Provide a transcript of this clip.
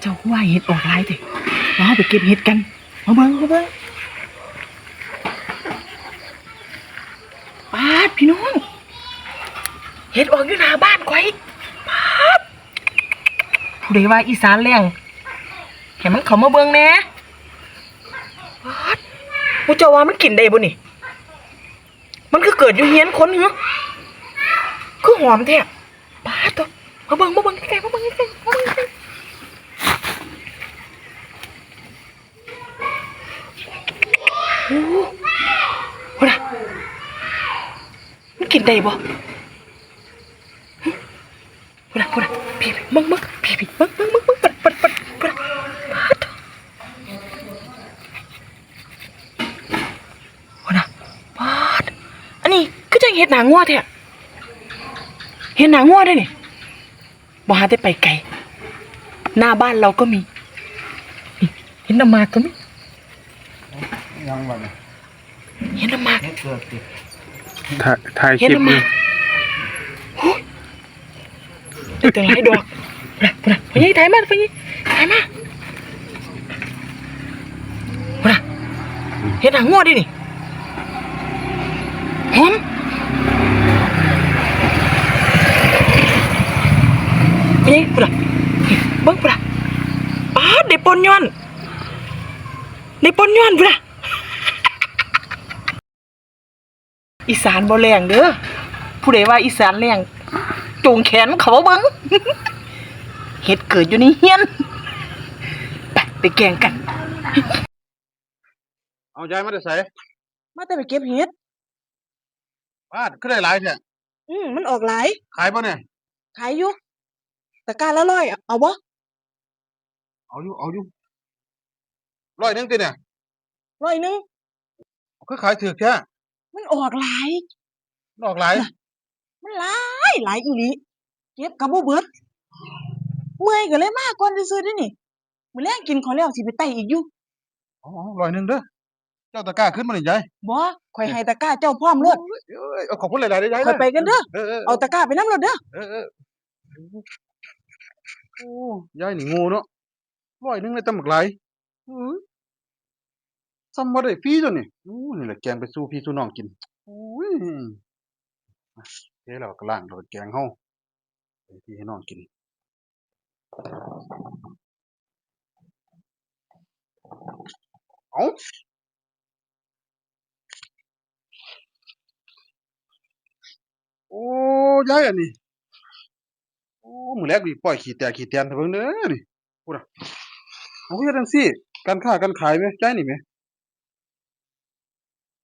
ເຈົ້າຄືວ່າເຫັດອອກຫຼາຍແທ້ ມາ ເຮົາໄປເກັບເຫັດກັນ ມາເບິ່ງ ມາເບິ່ງ. ປາດ ພີ່ນ້ອງ ເຫັດອອກຢູ່ໜ້າບ້ານຂ້ອຍ ປາດ ຜູ້ໃດວ່າອີສານແລ້ງ ໃຫ້ມັນເຂົ້າມາເບິ່ງແດ່. ປາດ ໝູ່ເຈົ້າວ່າມັນກິນໄດ້ບໍ່ນີ້? ມັນຄືເກີດຢູ່ເຮືອນຄົນຫື? ຄືຫອມແທ້. ປາດໂທ້ ມາເບິ່ງ ມາເບິ່ງໃກ້ໆ ມາເບິ່ງໃກ້ໆ ມາເບິ່ງໃກ້ໆ. ໂອ້ ພຸ້ນນະ ມັນກິນໄດ້ບໍ່? ພຸ້ນນະ ພຸ້ນນະ ພີ່ ເບິ່ງ ເບິ່ງ ພີ່ ພີ່ ເບິ່ງ ເບິ່ງ ເບິ່ງ ເບິ່ງ ປາດ ປາດ ປາດ ປາດ ພຸ້ນນະ ປາດ ອັນນີ້ຄືຈັ່ງເຫັດໜ້າງົວແທ້ ເຫັດໜ້າງົວເດ້ນີ້. ບໍ່ຫາແຕ່ໄປໄກ ໜ້າບ້ານເຮົາກໍມີ ນີ້ ເຫັດໜ້າໝາກກໍມີ ຫຍັງວະນີ້? ເຫັດໜ້າໝາກ ເຮັດເກີດຕິ ຖ່າຍ ຖ່າຍຄລິບຢູ່ ໂອ້ຍ ໄດ້ຕັ້ງຫຼາຍດອກ ພຸ້ນນະ ພຸ້ນນະ ພໍ່ໃຫຍ່ຖ່າຍມາ ພໍ່ໃຫຍ່ຖ່າຍມາ. ພຸ້ນນະ ເຫັດໜ້າງົວເດ້ນີ້ ຫອມ ນີ້ ພຸ້ນນະ ເບິ່ງພຸ້ນນະ ປາດ ໄດ້ປົ່ນຍ້ອນ ໄດ້ປົ່ນຍ້ອນພຸ້ນນະ. ອີສານບໍ່ແລ້ງເດີ ຜູ້ໃດວ່າອີສານແລ້ງ ຈົ່ງແຂນເຂົ້າມາເບິ່ງ ເຫັດເກີດຢູ່ໃນເຮືອນ ໄປ ໄປແກ່ງກັນ. ເອົາ ຍາຍມາແຕ່ໃສ? ມາແຕ່ໄປເກັບເຫັດ. ປາດ ຄືໄດ້ຫຼາຍແທ້? ອືມ ມັນອອກຫຼາຍ. ຂາຍບໍ່ນີ້? ຂາຍຢູ່ ຕະກ້າລະຮ້ອຍ ເອົາບໍ່? ເອົາຢູ່ ເອົາຢູ່ ຮ້ອຍໜຶ່ງຕິນີ້? ຮ້ອຍໜຶ່ງ. ຄືຂາຍຖືກແທ້? ມັນອອກຫຼາຍ ມັນອອກຫຼາຍ ມັນຫຼາຍ ຫຼາຍອີ່ຫຼີ ເກັບກໍບໍ່ເບິດ ເມື່ອຍກໍເລີຍມາກ່ອນຊື່ໆເດ້ນີ້ ມື້ແລງກິນເຂົ້າແລ້ວຊິໄປໄຕ່ອີກຢູ່. ເອົາ ເອົາ ຮ້ອຍໜຶ່ງເດີ ເຈົ້າຕະກ້າຄືນມານີ້ຍາຍ. ບໍ່ ຂ້ອຍໃຫ້ຕະກ້າເຈົ້າພ້ອມໂລດ. ໂອ້ຍ ເອີຍ ເອົາ ຂອບຄຸນຫຼາຍໆເດີຍາຍ ຂ້ອຍໄປກັນເດີ ເອີ ເອີ ເອົາຕະກ້າໄປນຳໂລດເດີ. ເອີ ເອີ ໂອ້ ຍາຍນີ້ໂງ່ເນາະ ຮ້ອຍໜຶ່ງໄດ້ຕັ້ງບັກຫຼາຍ ເອີຍ ສ່ຳວ່າໄດ້ຟຣີຕົວນີ້. ໂອ້ ນີ້ແຫຼະ ແກງໄປສູ່ພີ່ສູ່ນ້ອງກິນ. ໂອ້ຍ ເທແລ້ວກໍລ້າງ ແລ້ວກໍແກງເຮົາ ໃຫ້ພີ່ໃຫ້ນ້ອງກິນ. ເອົາ ໂອ້ ຍາຍ ອັນນີ້ ໂອ້ ມື້ແລກນີ້ປ່ອຍຂີ້ແຕກຂີ້ແຕນໃຫ້ເບິ່ງເດີນີ້ ພຸ້ນນະ. ເອົາ ເຮັດຈັ່ງຊີ້ ການຄ້າການຂາຍແມ ຍາຍນີ້ແມ.